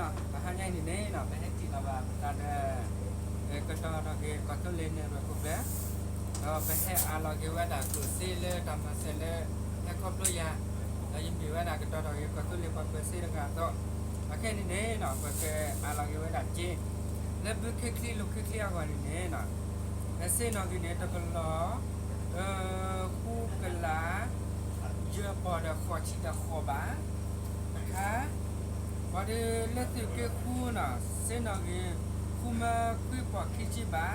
တဟါညါအံၤန့ၣ်န့ၣ် ပဟဲထံၣ်လီၤဘၣ်ပသးဒီး ကတီၤထီၣ်က့ၤကီၢ်သူလ့ၤ network ခိၣ်ကျၢၢ်, ဒီးပဟဲအးလီၤက့ၤဝဲဒၣ်ကျိၣ်စ့လၢတၢ်မၤစၢၤလၢ ဟဲခီဖျိယၤ, ဒီးယမ့ၢ်ဝဲဒၣ်ကတီၤထီၣ်က့ၤကီၢ်သူလ့ၤပှၤပၢၤစ့တဂၤအသိး, အခဲအံၤန့ၣ်န့ၣ် ပကအးလီၤက့ၤဝဲဒၣ်စ့ လၢဘုခ့ချံလိၤခ့ချံအဂီၢ်န့ၣ်န့ၣ် စ့နီၣ်ဂံၢ်န့ၣ် တကလီၢ် ဃုကလး ယဲၢ်ပီၢ်ဒီးဃိးဆံဒီးဃိးဘး တခါ, ပှၤဒီးလၢသုးက့ဃုနီၣ် စ့နီၣ်ဂံၢ် ဃုမၢခွံပီၢ်ခံဆံဘး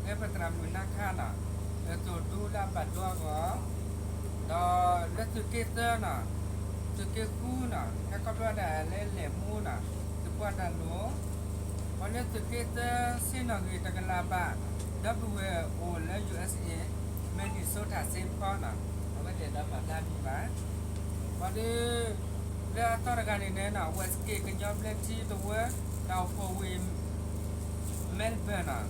လၢပသရၣ်မုၣ်နါခါနီၣ် အသိၣ်ဒူလၢအဘၣ်ဒိအဂီၢ်, ဒီးလၢသုးက့သၢနီၣ် သုးက့ဃုနီၣ် ဟဲခီဖျိဝဲဒၣ်လၢလဲၣ်မူနီၣ် သုးပှၢ်တၢ်လိၤ, ပှၤလၢသုးက့သၢ စ့နီၣ်ဂံၢ်တကလးဘး ဒီပုၢ်ဝဲၢ်အိၣ်လၢ ယူၢ်အၢၣ်စ့ၣ်အ့ Minnesota စ့ဖီနီၣ် အဝဲသ့ၣ်ဒီးပာ်ဖျါမံၤဘၣ်, ပှၤဒီး လၢအသီတဂၤန့ၣ်န့ၣ်နီၣ် Westgate ကညီဘျၢထံသဝၢ တၢ်အိၣ်ဖှိၣ်ဝ့ၢ် Melbourne နီၣ်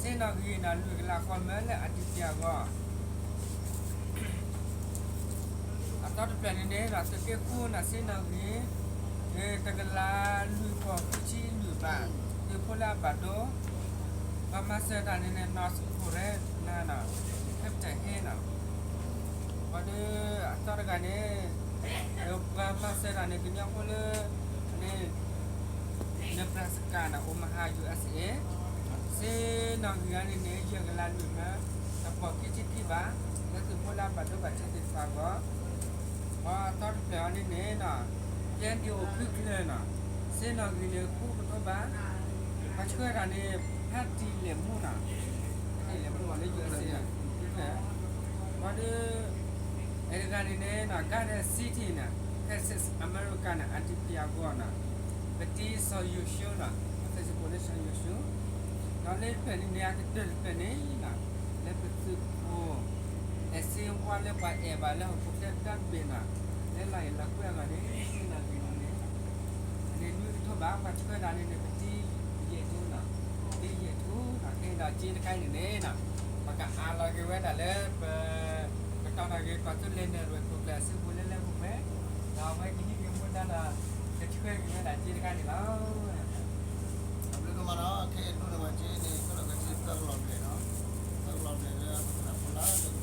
စ့နီၣ်ဂံၢ်နီၣ် လွံၢ်ကလးဃိးမၢလၢ Auntie အဂီၢ် အသီတဖျၢၣ်န့ၣ်န့ၣ် သုးက့ဃုနီၣ် စ့နီၣ်ဂံၢ် တကလးလွံၢ်ပီၢ်ဃုဆံလွံၢ်ဘး သုးဖိလၢအဘၣ်ဒိ ပှၤမၤစၢၤတၢ်န့ၣ်န့ၣ် North Korea နီၣ် Capital Hill နီၣ် ပှၤဒီးအသီတဂၤန့ၣ် ပှၤမၤစၢၤတၢ်န့ၣ် ကညီဖိလၢ Nebraska နီၣ် Omaha ယူၢ်အၢၣ်စ့ၣ်အ့ စ့နီၣ်ဂံၢ်အံၤန့ၣ်န့ၣ် ယဲၢ်ကလးလွံၢ်မၢ တပီၢ်ခံဆံခံဘး လၢသုးဖိလၢအဘၣ်ဒိဘၣ်ထံးသ့ၣ်တဖၣ်အဂီၢ်, ပှၤအသီတဖျၢၣ်အံၤန့ၣ်န့ၣ် ယဲၢ်ဒံးအိၣ်ဖုၣ်ကျၢၢ်နီၣ် စ့နီၣ်ဂံၢ်န့ၣ် ဃုကထိဘး ပှၤဆှၢတၢ်န့ၣ် ဖဲတံၢ်လဲၣ်မူနီၣ် တံၢ်လဲၣ်မူလၢ ယူၢ်အၢၣ်စ့ၣ်အ့ ပှၤဒီး အဲတဂၤန့ၣ်န့ၣ် Garden City နီၣ် Texas America နီၣ် Auntie အဂီၢ်နီၣ် ပတံၢ်စီၤယိၤၡူနီၣ် Facebook လၢစီၤယိၤၡူ ဒီးလၢတဖျၢၣ်န့ၣ်န့ၣ် အကတၢၢ်တဖျၢၣ်န့ၣ်နီၣ် လၢပသုးခိၣ် အဲၣ်စ့ဝါလၢပှၤအဲၣ်ဘၣ်လၢဟီၣ်ခိၣ်ချၢတၢ်ဘ့ၣ်နီၣ် လၢလီၢ်အံၤလီၢ်ကွဲအဂီၢ်န့ၣ် စ့နီၣ်ဂံၢ်န့ၣ်န့ၣ် အန့ၣ်နွံကထိဘး ပှၤဆှၢတၢ်န့ၣ်န့ၣ် ပတံၢ်ယဲၢ်ထူနီၣ် တံၢ်ယဲၢ်ထူနီၣ် ကဲဒီးစ့တခါအံၤန့ၣ်န့ၣ်နီၣ် ပကအးလီၤက့ၤဝဲဒၣ်လၢပ ကတီၤထီၣ်က့ၤကီၢ်သူလ့ၤ network ခိၣ်ကျၢၢ်အစုပူၤလၢလၢပှဲၤပှဲၤ ဒီးအဝဲကဟံးက့ၤမူဒါဒီး ကဆှၢက့ၤဝဲဒၣ်စ့တခါန့ၣ်လီၤ. အဘျုးဒိၣ်မးနီၣ် ခဲအံၤဒိးန့ၢ်ဝဲစ့န့ၣ် ကဒီးကစ့သၢကလီၢ်ဘျဲၣ်နီၣ် သၢကလီၢ်ဘျဲၣ်လၢပသရၣ်ဖိလၢ